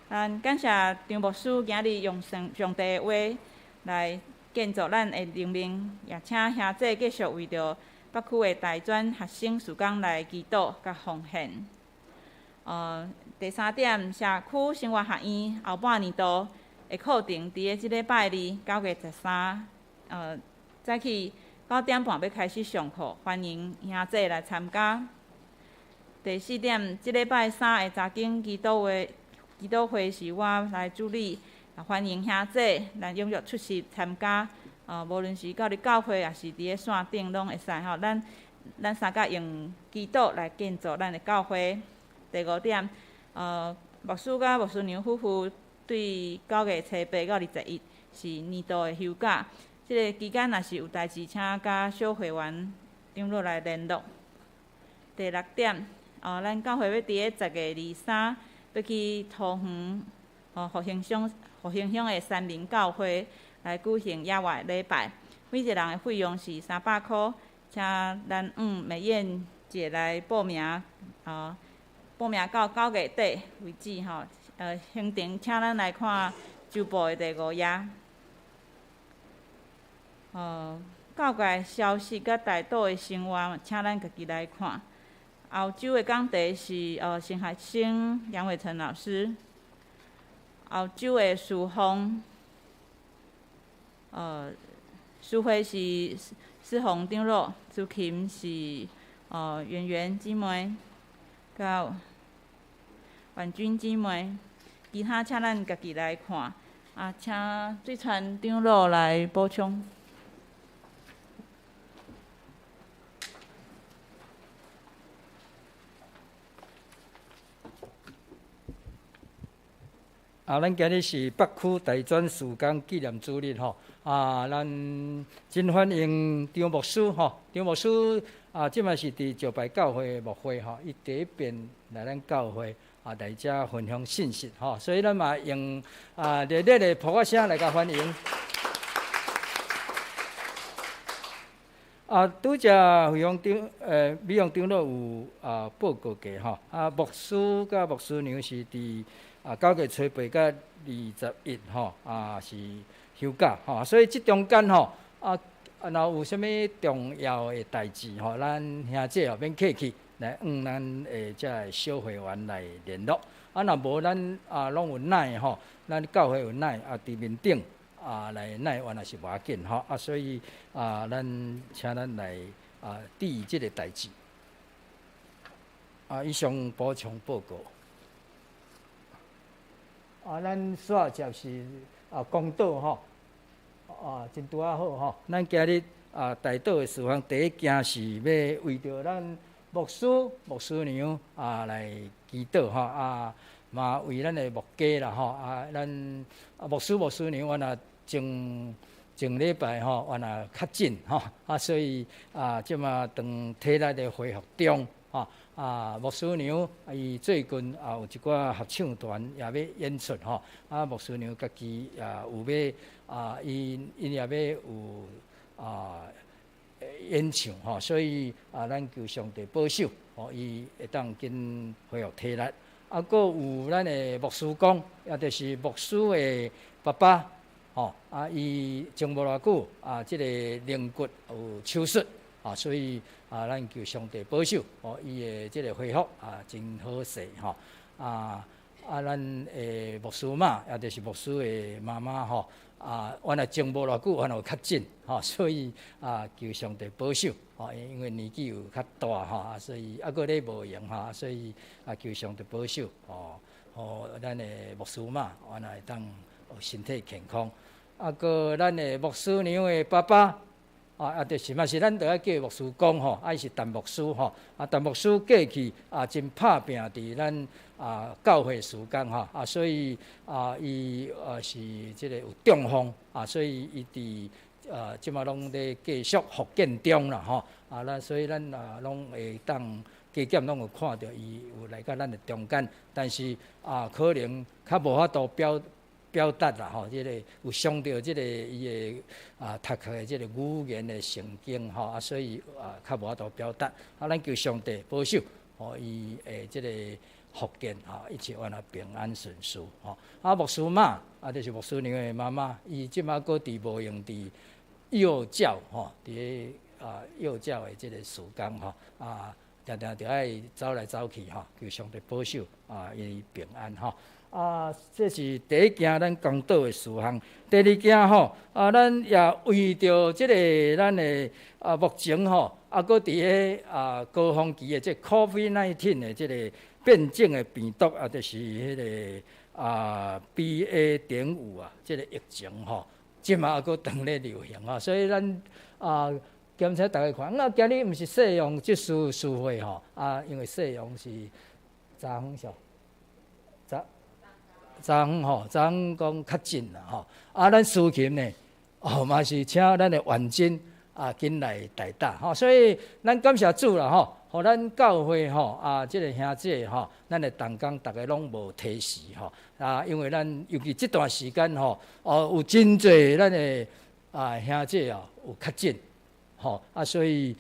咱感謝張牧師今日用上帝的話來建造咱的靈命，也請兄弟繼續為著北區的大專學生事工來祈禱佮奉獻。第三點，社區生活學院後半年度的課程，佇咧這禮拜二9月13，早起9點半欲開始上課，歡迎兄弟來參加。第四點，這禮拜三的查經祈禱會是我來主理，歡迎兄姊來踴躍出席參加。無論是到佇教會，抑是佇咧線頂，攏會使吼。咱三甲用祈禱來建造咱的教會。第五點，牧師佮牧師娘夫婦對9月初8到21是年度的休假。這个期間若是有代誌，請佮小會員長老來聯絡。第六點，咱教會欲佇咧10月23欲去桃園，復興鄉的三民教會來舉行野外禮拜，每一个人的費用是300箍，請咱美燕姐來報名，報名到9月底為止吼。行程請咱來看週報的第五頁。教界消息佮代禱的生活，請咱家己來看。後週的講題是神學生楊偉成老師。後週的事奉，司會是司紅長老，司琴是圓圓姊妹，佮婉君姊妹。其他請咱家己來看。啊，請水川長老來補充。啊，咱今日是北區大專事工紀念主日吼，啊，咱真歡迎張牧師吼，張牧師啊，這擺是佇石牌教會的牧會吼，伊第一遍來咱教會啊，來遮分享信息吼，所以咱嘛用啊熱烈的噗仔聲來共歡迎。啊，拄才惠陽長，美容長老有啊報告過吼，啊，牧師佮牧師娘是佇啊9月初8佮21吼，啊是休假吼，所以這中間吼，啊若有啥物重要的代誌吼，咱兄姊哦免客氣，來向咱的這个小會員來聯絡。啊，若無咱啊攏有 LINE 吼，咱教會有 LINE 啊，佇面頂啊來 LINE 原來是無要緊吼，啊所以啊咱請咱來啊注意這个代誌。啊，以上補充報告。啊，咱煞接是啊，公道吼，啊，真拄仔好吼。咱今日啊，代禱的事項，第一件是欲為著咱牧師、牧師娘啊來祈禱吼，啊，嘛為咱的牧家啦吼，啊，咱牧師、牧師娘，阮也前前禮拜吼，阮也確診吼，啊，所以啊，這馬當體力的恢復中吼。啊，牧師娘伊最近也有一寡合唱團也欲演出吼，啊，牧師娘家己也有欲啊，𪜶也欲有啊演唱吼，所以啊，咱求上帝保守，予伊會當緊恢復體力。啊，閣有咱的牧師公，也就是牧師的爸爸，吼，啊，伊前無偌久啊，這个龍骨有手術。啊，所以啊，咱求上帝保守，哦，伊的這个恢復啊，真好勢吼。啊啊，咱的牧師媽，也就是牧師的媽媽吼，啊，原來前無偌久，原來有確診，吼，所以啊，求上帝保守，吼，因為年紀有較大吼，啊，所以啊，閣咧無閒吼，所以啊，求上帝保守，吼，予咱的牧師媽，原來會當身體健康。啊，閣咱的牧師娘的爸爸。啊，就是嘛是咱著愛叫牧師公吼，啊，伊是陳牧師吼，啊，陳牧師過去啊真拍拚佇咱啊教會事工吼，啊，所以啊，伊啊是這个有中風啊，所以伊佇啊這馬攏咧繼續復健中啦吼，啊，咱所以咱啊攏會當加減攏有看著伊有來到咱的中間，但是啊，可能較無法度表達啦吼，這个有傷著這个伊的啊讀冊的這个語言的神經吼，啊，所以啊較無法度表達。啊，咱求上帝保守，予伊的這个復健吼，一切安那平安順遂吼。啊，牧師媽，啊，就是牧師娘的媽媽，伊這馬閣佇無閒佇幼教吼，佇咧啊幼教的這个事工吼，啊，定定著愛走來走去吼，求上帝保守啊，伊平安吼。啊，這是第一件咱公禱的事項。第二件吼，啊，咱也為著這个咱的啊，目前吼，啊，閣佇咧啊高峰期的這个 COVID-19 的這个變種的病毒啊，就是彼个啊 BA.5啊，這个疫情吼，這馬猶閣當咧流行吼，所以咱啊檢查逐家看，啊今日毋是西洋執事事會吼，啊因為西洋是昨昏上，昨昨昏吼，昨昏講確診啦吼，啊咱司琴呢，哦嘛是請咱的婉珍啊緊來代打吼，所以咱感謝主啦吼，予咱教會吼啊，這个兄姊吼，咱的同工逐家攏無提示吼，啊，因為咱尤其這段時間吼，哦有真濟咱的啊兄姊啊有確診吼，啊所以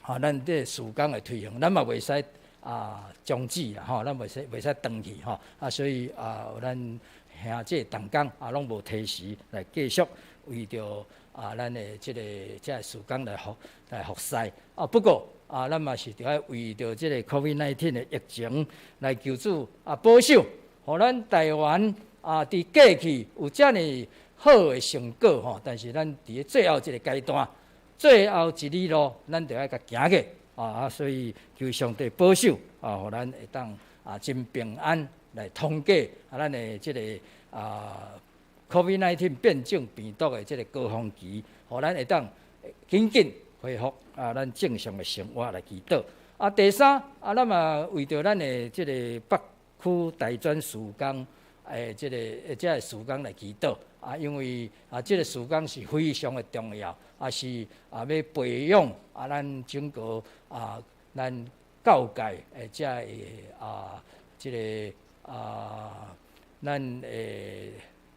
啊咱這事工的推行，咱嘛袂使啊終止啦吼，咱袂使斷去吼，啊所以啊咱兄姊同工啊攏無提示來繼續為著啊咱的這个這个事工來服侍啊。不過啊，咱嘛是著愛為著這个 COVID-19 的疫情來求主啊保守，予咱台灣啊佇過去有遮爾好的成果吼，但是咱佇咧最後這个階段，最後一里路，咱著愛共行過。啊！所以求上帝保守啊，予咱會當啊真平安來通過啊，咱的這个啊 COVID-19 變種病毒的這个高峰期，予咱會當緊緊恢復啊咱正常的生活來祈禱。啊，第三啊，咱嘛為著咱的這个北區大專事工的這个這个事工來祈禱。啊，因為啊，這个事工是非常的重要，啊是啊欲培養啊咱整個啊咱教界的這个啊這个啊咱的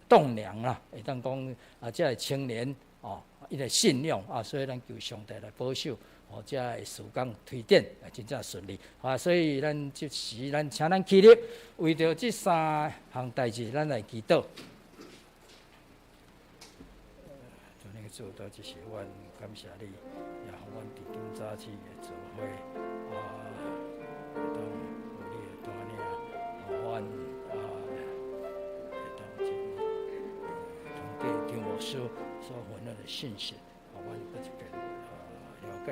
棟梁啦，會當講啊這个青年哦，伊的信仰啊，所以咱求上帝來保守，哦，這个事工推展會真正順利啊，所以咱這時咱請咱起立，為著這三項代誌，咱來祈禱。主，這是阮感謝你，也予阮佇今早起的聚會啊，會當有你的帶領，予阮啊會當真通過張牧師所分享的信息，予阮閣一遍啊了解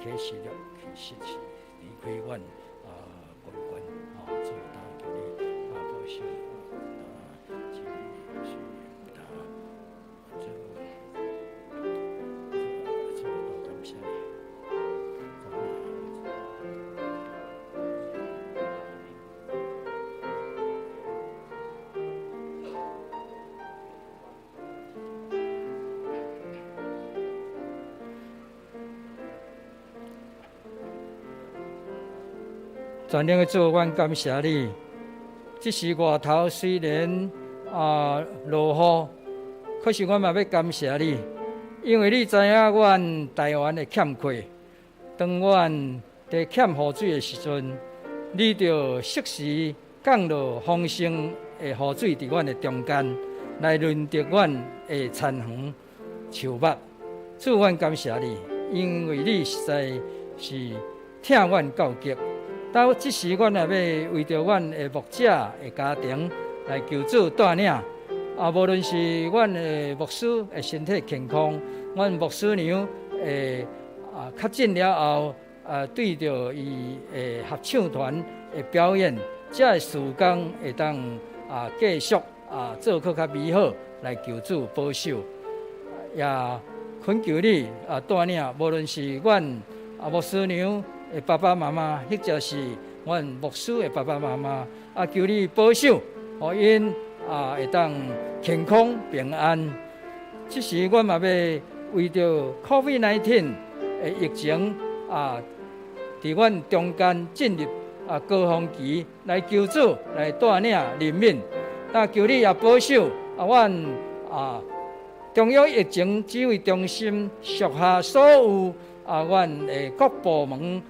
啟示錄其實是離開阮啊懸懸吼，主求你啊保守啊，是是啊主。感謝你。全能的主，阮感謝你。這時外頭雖然啊落雨，可是阮嘛欲感謝你。因為你知影阮台灣的欠缺，當阮佇欠雨水的時陣，你就適時降落豐盛的雨水佇阮的中間，來潤澤阮的田園樹木。主，阮感謝你，因為你實在是疼阮到極。到這時，阮也欲為著阮的牧者的家庭來求主帶領。啊，無論是阮的牧師的身體健康，阮牧師娘的啊確診了後，啊對著伊的合唱團的表演，這个事工會當啊繼續啊做閣較美好，來求主保守，也懇求你啊帶領，無論是阮啊牧師娘的爸爸媽媽，或者是阮牧師的爸爸媽媽，啊求你保守，予𪜶啊會當健康平安。這時，阮嘛欲為著 COVID-19 的疫情啊，佇阮中間進入啊高峰期，來求主來帶領憐憫，啊求你也保守啊，阮啊中央疫情指揮中心屬下所有啊，阮的各部門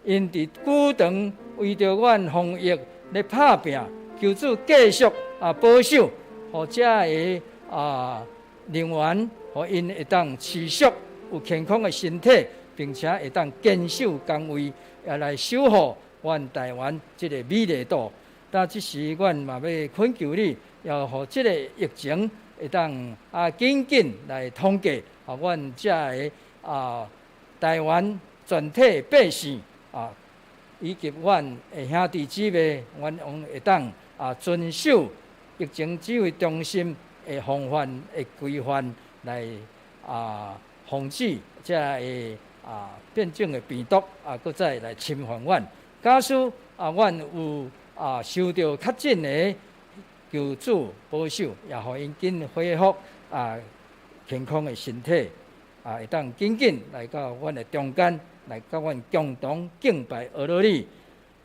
，𪜶佇鼓場為著阮防疫咧拍拚，求主繼續啊保守，予遮个啊人員，予𪜶會當持續有健康的身體，並且會當堅守崗位，也來守護阮台灣這个美麗島。但這時，阮嘛欲懇求你，要予這个疫情會當啊緊緊來統計，予阮遮个啊台灣全體百姓啊，以及阮的兄弟姊妹，阮拢會當遵守疫情指揮中心的防範的規範來防止這个變種的病毒閣再來侵犯阮。假使阮有受著確診的，求主保守，也予𪜶緊恢復健康的身體，會當緊緊來到阮的中間，來佮阮共同敬拜阿羅你。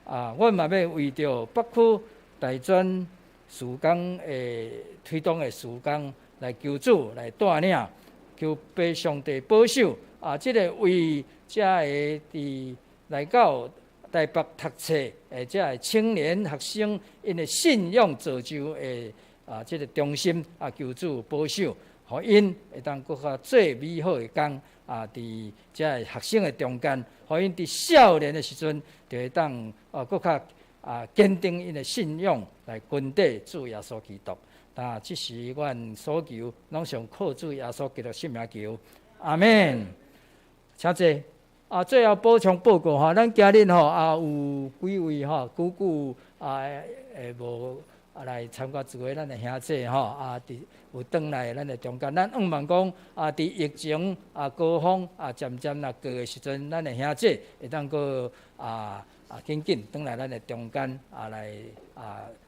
阮嘛欲為著北區大專事工的推動的事工來求主來帶領，求父上帝保守。這个為遮个佇來到台北讀冊的遮个青年學生，𪜶的信仰造就的這个中心求主保守，予𪜶會當閣較做美好的工佇遮个學生的中間，予𪜶佇少年的時陣就會當閣較堅定𪜶的信仰來跟綴主耶穌基督。這是阮所求，攏上靠主耶穌基督聖名求，阿們。請坐。最後補充報告吼，咱今日吼有幾位吼久久會無來參加聚會，咱的兄姊吼佇有轉來咱的中間。咱向望講佇疫情高峰漸漸若過的時陣，咱的兄姊會當閣緊緊轉來咱的中間來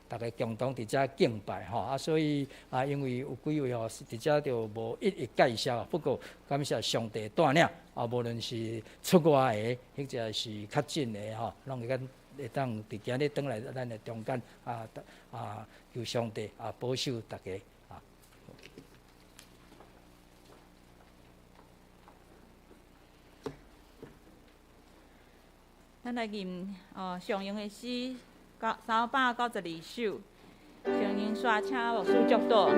逐家共同佇遮敬拜吼所以因為有幾位吼佇遮就無一一介紹，不過感謝上帝帶領無論是出外的，或者是確診的吼，攏會當會當佇今日轉來咱的中間求上帝保守逐家。咱來吟常用的詩392首，常用煞請牧師祝禱。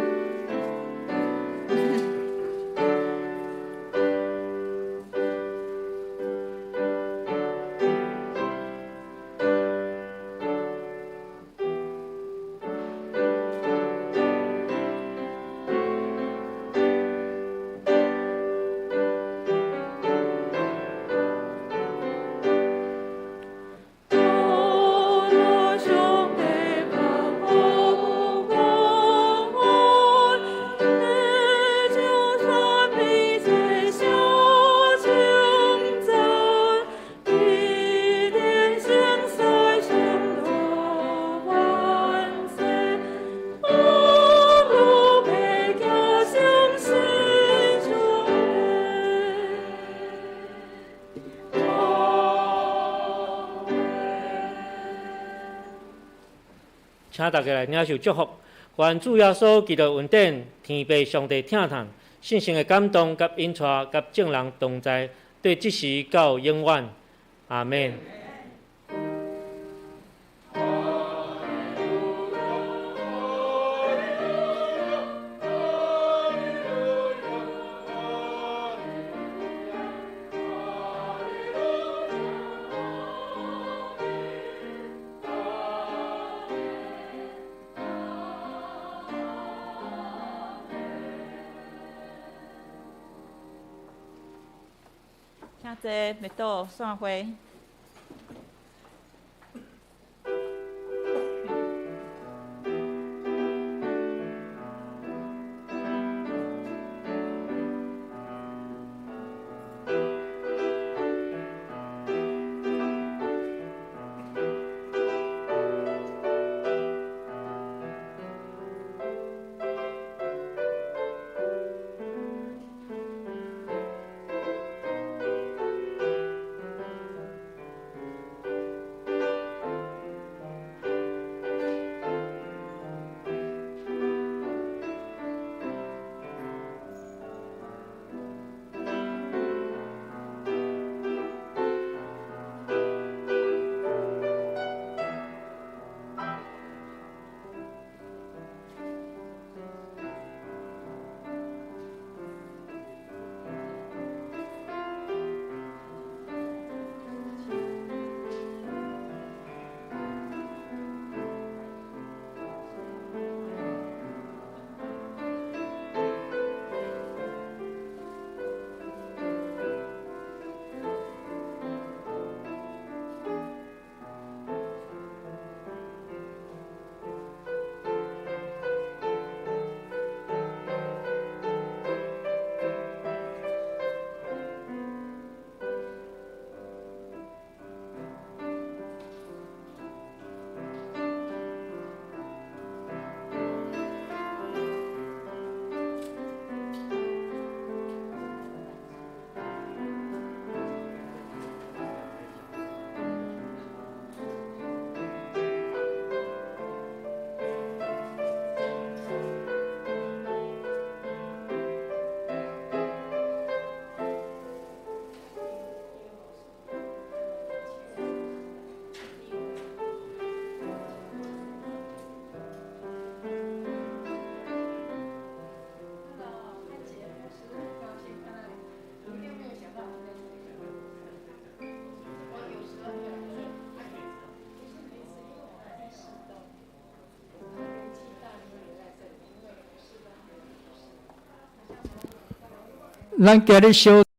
請大家來領受祝福，願主耶穌基督恩典、天父上帝疼痛、聖神的感動佮引帶佮眾人同在，對這時到永遠。阿們。請坐，默禱散會。咱今日小。